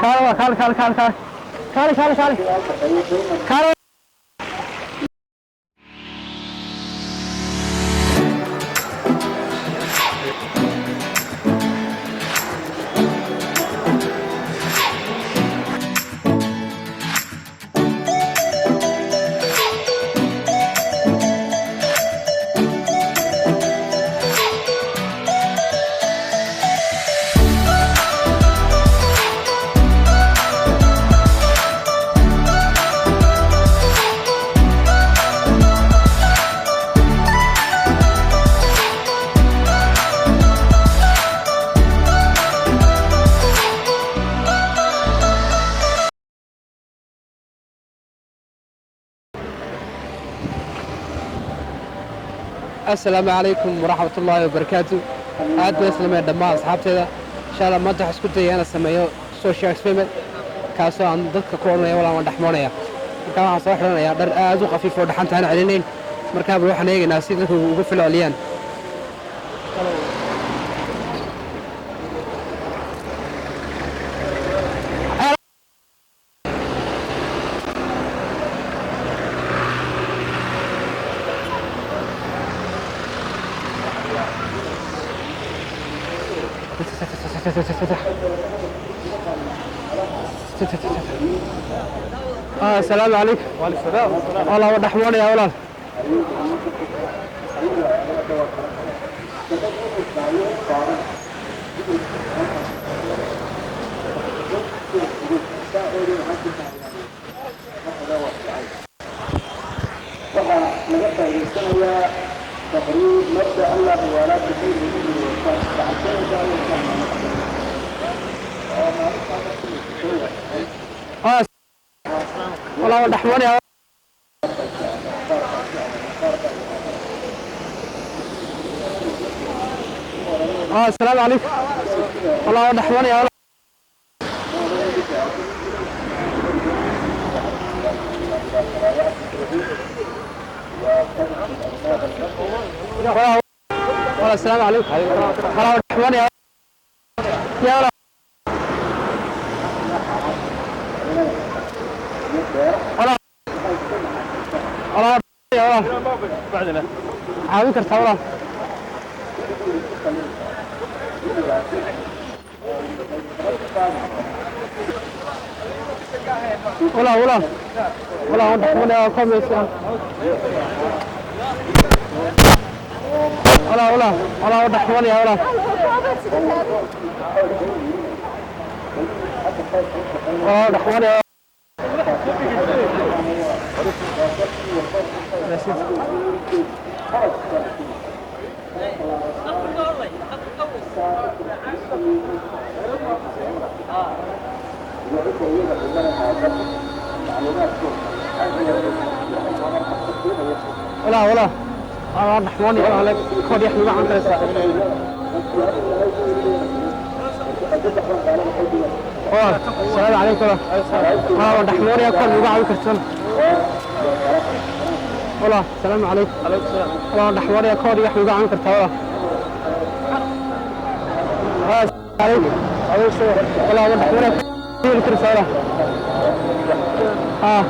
Kaale, kaale, kaale, kaale, kaale, kaale, kaale, kaale, kaale. Asalaamu calaykum waraxmat ullaahi wabarakaatu. Aad baan islamaya dhammaan asxaabteeda. Insha Allah maanta waxaan isku dayaya inaan sameeyo social experiment, kaasoo aan dadka ku odhanaya walaa waan dhexmoonaya. Markaa waxaan soo xidhanayaa dhar aad u khafiif oo dhaxanta aan celinayn. Markaaba waxaan eegaynaa si dadku uga falceliyaan. Asalaamu calaykum. Walaa waan dhexmoonaya walaal. Waxaa laga faa'iidaysanayaa taqriir mabda allah muwaalaadka Walaa waan dhexmoonaya. Asalaamu calaykum. Walaa waan dhexmoonaya. Walaa walaa, asalaamu calaykum. Walaa waan dhexmoonaya ya walaa. Walaa walaa ya walaal, caawin kartaa walaal? Walaal, walaal, walaal, waan dhexmoonaya komaysa. Walaal, walaal, walaal, waan dhexmoonaya walaal. Walaal, waan dhexmoonaya. Walaal, walaal, waan dhexmoonaya walaal. Koodh yax lagu caawin karaysaa? Walaal, asalaamu calaykum. Walaal, walaal, waan dhexmoonaya. Koodh lagu caawin kartan? Walaal, asalaamu calaykum. Walaal, waan dhexmoonaya. Koodh yax lagu caawin kartaa walaal? Asalaamu calaykum. Walaal, waan dhexmoonaya. Heli karaysaa walaal? Haa.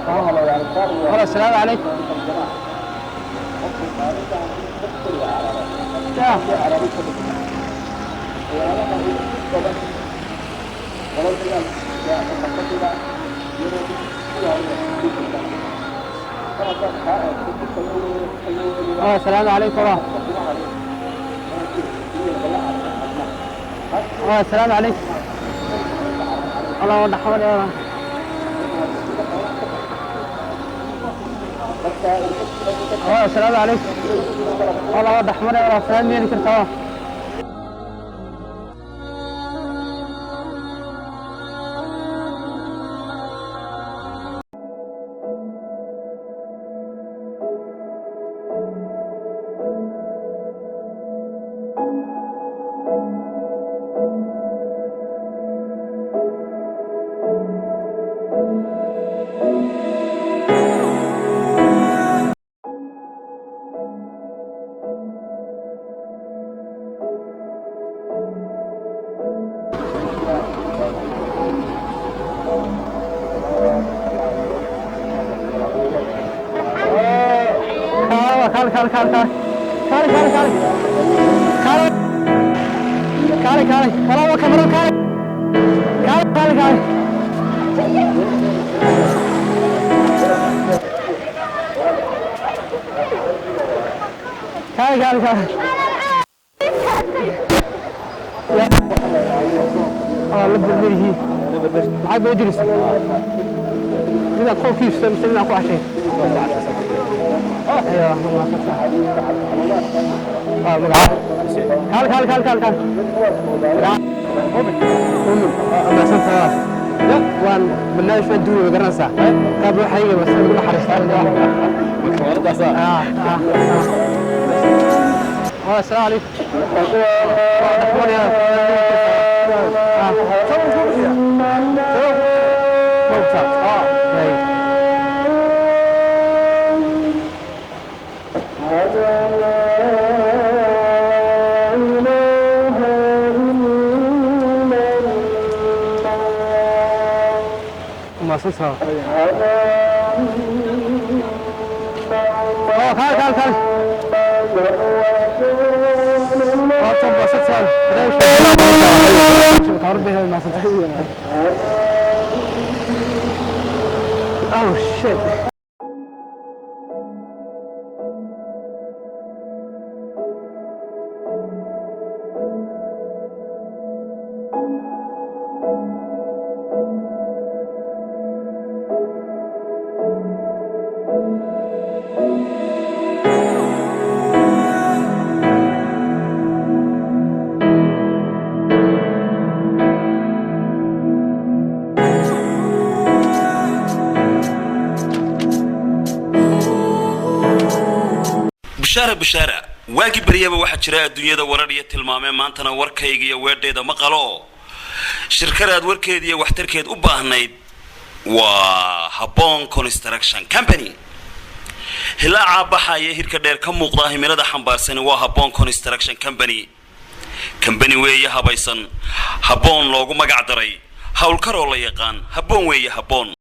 Walaal, asalaamu calaykum. Ya. Asalaamu calaykum walaal. Asalaamu calaykum. Walaal, waan dhexmoonaya walaal. Asalaamu calaykum. Walaal, waan dhexmoonaya walaal. Salaam yeeli kartaa walaal? Kaale, kaale, kaale, kaale, kaale, kaale, kaale, kaale, kaale. Walaa waa kamaro. Kaale, kaale, kaale, kaale. Kaale, kaale, kaale. Waa la berberihii. Lacag bay diraysa inaad qolkiisa mise inaad ku cashay? Aywa, waa magaca. Kaal, kaal, kaal, kaal, kaal. Mahadsantahay. Waan barnaamij baan duubay, ma garanaysaa? Qaab waxayga bas ugu naxariistaa. Asalaamu calaykum. Waa dhaxmoonaya. Hey. Mahadsantahay. Oh, kaal, kaal, kaal. Waa tan, mahadsantahay. Mahadsantahay. Oh shit. Bushaara, bushaara! Waagii baryaba waxaa jira adduunyada warar iyo tilmaamee. Maantana warkayga iyo weedheeda ma qalo. Shirkadaad warkeed iyo waxtarkeed u baahnayd waa Habboon Construction Company. Hilaacaa baxaya, hirka dheer ka muuqda, himilada xambaarsani waa Habboon Construction Company. Company weeye habaysan, Habboon loogu magac daray, howlkaroo la yaqaan. Habboon weeye, Habboon.